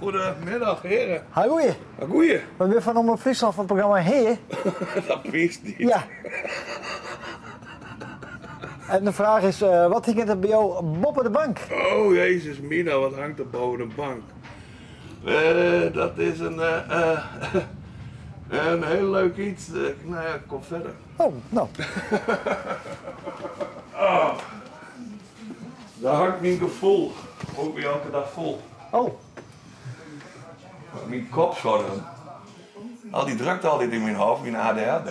Goedemiddag, heren. Ha goeie. Goeie. We binne fan Omrop Fryslân fan it programma Hea. Dat wist niet. Ja. En de fraach is, eh, wat hinget der by jo boppe de bank? Oh, Jezus Mina, wat hangt er boven de bank? Eh, dat is een, eh, een heel leuk iets. Nou ja, kom verder. Oh, no. Oh. Daar hangt mijn gevoel. Ook weer elke dag vol. Oh. Mijn kopzorgen. Al die drukte altijd in mijn hoofd, mijn ADHD.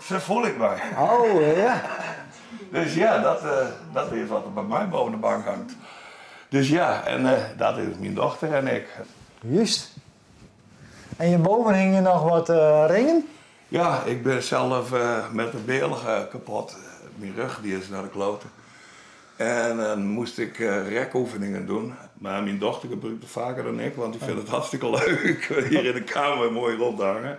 Zo voel ik mij. Oh, ja. Dus ja, dat is wat er bij mij boven de bank hangt. Dus ja, en dat is mijn dochter en ik. Juist. En hjirboven hingje noch wat ringen? Ja, ik ben zelf met de bealch kapot. Mijn rug die is naar de kloten. En dan moest ik rekoefeningen doen. Maar mijn dochter gebruikt het vaker dan ik, want die vindt het hartstikke leuk hier in de kamer mooi rond te hangen.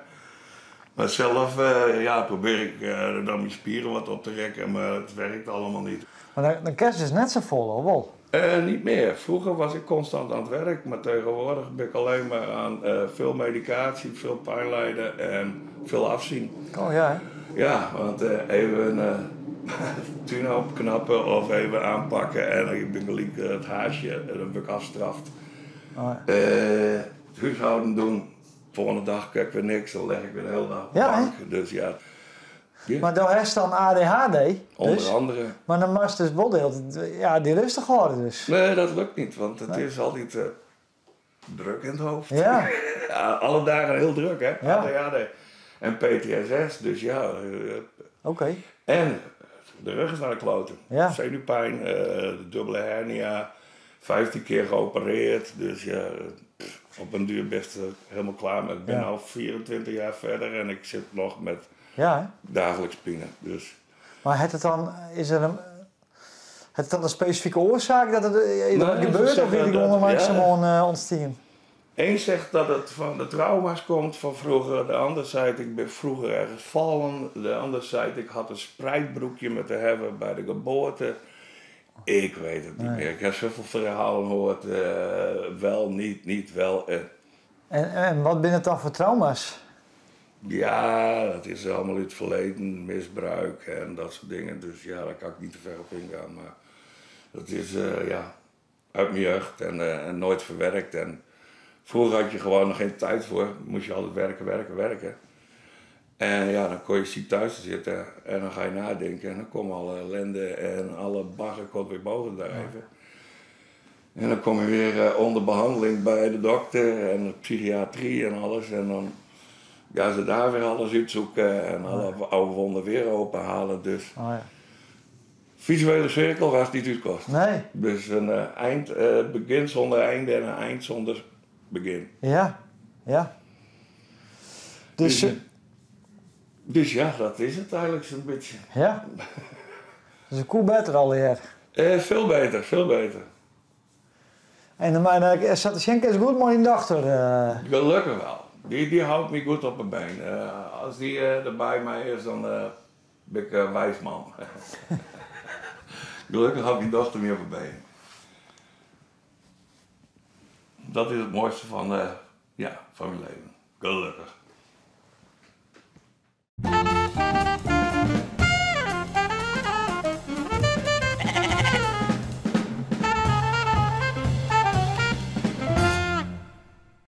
Maar zelf ja, probeer ik dan mijn spieren wat op te rekken, maar het werkt allemaal niet. Maar dan kerst is net zo vol, of wel? Niet meer. Vroeger was ik constant aan het werk, maar tegenwoordig ben ik alleen maar aan veel medicatie, veel pijnlijden en veel afzien. Oh ja, hè? Ja, want even een tuin opknappen of even aanpakken en dan ben ik gelijk het haasje en dan ben ik afstraft. Oh, ja. Het huishouden doen, volgende dag kijk ik weer niks, dan leg ik weer de hele dag op de Ja, hè? bank. Dus ja. Ja. Maar dan heb je dan ADHD, dus. Onder andere. Maar dan mag je dus wel de hele tijd, ja, die rustig houden dus. Nee, dat lukt niet, want het Nee. is altijd druk in het hoofd. Ja. Ja, alle dagen heel druk, hè? Ja. ADHD. En PTSS, dus ja. Oké. En de rug is naar de kloten. Ja. Zenuwpijn, de dubbele hernia, 15 keer geopereerd. Dus ja, pff, op een duur best helemaal klaar. Maar ik ben Ja. al 24 jaar verder en ik zit nog met Ja, hè? dagelijks pine. Dus. Maar het het dan, is er een, het dan een specifieke oorzaak dat het Nee, dat ze gebeurt? Of zeggen is die dat, gewoon ja. langzaam ontstaan? Eén zegt dat het van de trauma's komt van vroeger. De ander zei ik ben vroeger ergens vallen. De ander zei ik had een spreidbroekje met te hebben bij de geboorte. Ik weet het niet Nee. meer. Ik heb zoveel verhalen gehoord. Wel, niet, niet, wel. En wat zijn het dan voor trauma's? Ja, dat is allemaal uit het verleden, misbruik en dat soort dingen. Dus ja, daar kan ik niet te ver op ingaan. Maar dat is ja, uit mijn jeugd en nooit verwerkt. En vroeger had je gewoon nog geen tijd voor. Moest je altijd werken, werken, werken. En ja, dan kon je ziek thuis zitten en dan ga je nadenken. En dan komen alle ellende en alle bagger komt weer boven drijven. En dan kom je weer onder behandeling bij de dokter en de psychiatrie en alles. En dan gaan ze daar weer alles uitzoeken en alle oude wonden weer openhalen. Dus Oh, ja. visuele cirkel waar het niet uitkost. Nee. Dus een begin zonder einde en een eind zonder begin. Ja, ja. Dus, Dus ja, dat is het eigenlijk zo'n beetje. Ja. Dus een koe beter alweer. Veel beter, veel beter. En maar zat de Schenk is goed, maar in de achter. Gelukkig wel. Die houdt me goed op mijn been. Als die er bij mij is, dan ben ik een wijs man. Gelukkig houdt die dochter me op mijn been. Dat is het mooiste van mijn leven. Gelukkig.